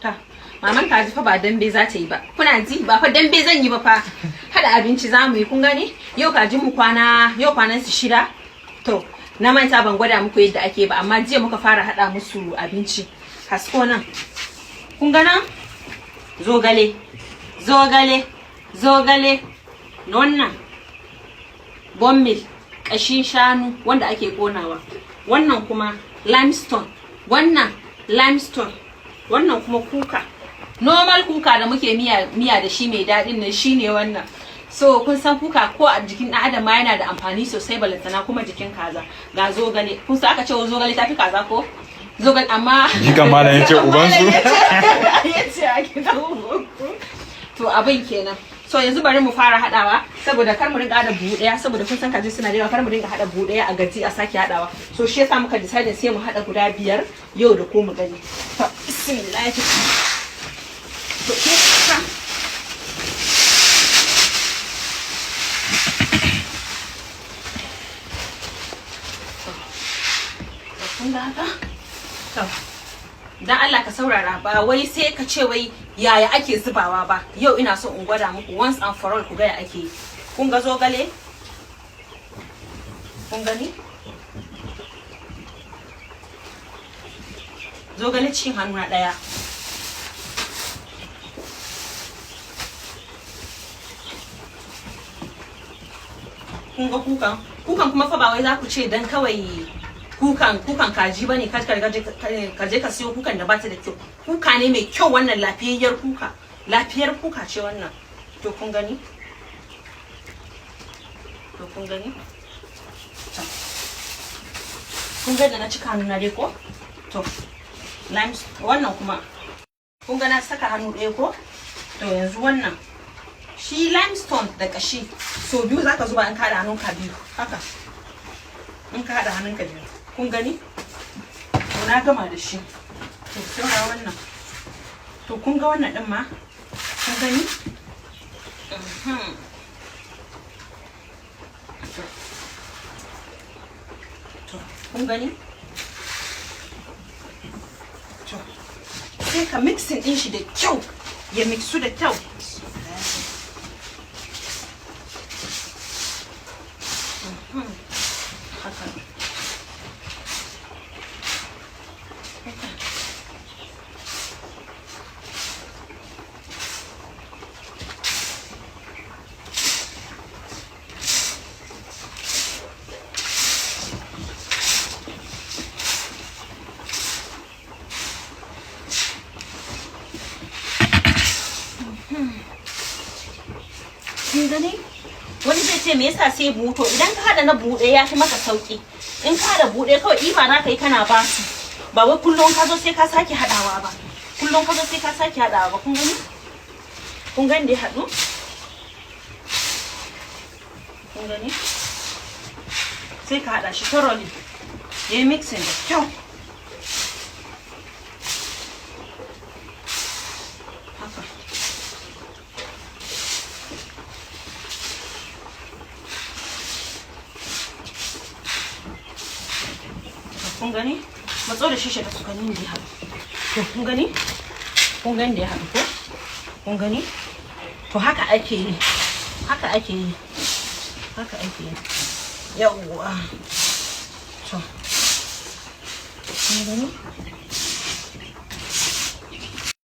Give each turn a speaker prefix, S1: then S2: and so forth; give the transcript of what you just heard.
S1: Haka maman kaji fa ba dambe za ta yi ba. Kuna ji? Ba fa dambe zan yi ba fa. Hada abinci za mu yi, kun gani? Yau kajin mu kwana, yau kwanan su 6. To, na manta ban gwada muku yadda ake ba, amma jiya muka fara hada musu abinci. Hasko nan. Kun ga nan? Zogale. Zogale. Zogale. Wannan bone meal, kashin shanu wanda ake konawa. Wannan kuma limestone. Wannan limestone. Wannan kuma kuka. Normal kuka da muke miya, miya da shi mai daɗin nan shine wannan. So kun san kuka ko a jikin ɗan adam ma yana da amfani sosai, balantana kuma jikin kaza. Ga zogale. Kun san aka ce zogale tafi kaza ko? Zogale amma
S2: Jikan malam yace ubansu.
S1: Yace a gidan ubanku. To, abin kenan. So yanzu bari mu fara hadawa, saboda kar mu rinka hada buhu daya, saboda kun san kaji suna da yawa, kar mu rinka hada buhu daya a gaji a sake hadawa. So shi yasa muka decide sai mu hada guda 5 yau da ko mu gani. To, bismillah. To, ke ka kun ga haka? To, dan Allah ka saurara, ba wai sai ka ce wai yaya ake zubawa ba. Yau ina so in gwada muku once and for all, ku ga ya ake yi. Kun ga zogale? Kun gani? Zogale cikin hannu na ɗaya. Kun ga kukan? Kukan kuma fa ba wai za ku ce dan kawai kukan kaji bane ka ka je ka siyo kukan da bata da kyau. Kuka ne mai kyau wannan, lafiyayyar kuka. Lafiyar kuka ce wannan. To, kun gani? To, kun gani? To. Kun ga da na cika hannu na dai ko? To, lime wannan kuma kun ga na saka hannu ɗaya ko? To, yanzu wannan shi limestone da kashi so biyu zaka zuba in ka haɗa hannunka biyu haka, in ka haɗa hannunka biyu. Kun gani? To, na gama da shi. To, saura wannan. To, kun ga wannan din ma, kun gani? To, kun gani? To, sai ka mixing din shi da kyau, ya mixu da kyau. Haka. Haka. Kin gani? Wani zai ce me yasa sai buhu? To, idan ka hada na buhu ɗaya ya fi maka sauki. In ka hada buhu ɗaya kawai ɗiba za ka yi kana ba su, ba wai kullum ka zo sai ka sake hadawa ba, kullum ka zo sai ka sake hadawa ba. Kun gani? Kun gani da ya haɗu? Kun gani? Sai ka hada shi thoroughly, ya yi mixing da kyau haka. Kun gani? Matso da shi da ku gani da ya haɗu. To, kun gani? Kun gani da ya haɗu ko? Kun gani? To, haka ake yi, haka ake yi, haka ake yi. Yawwa. To, kun gani?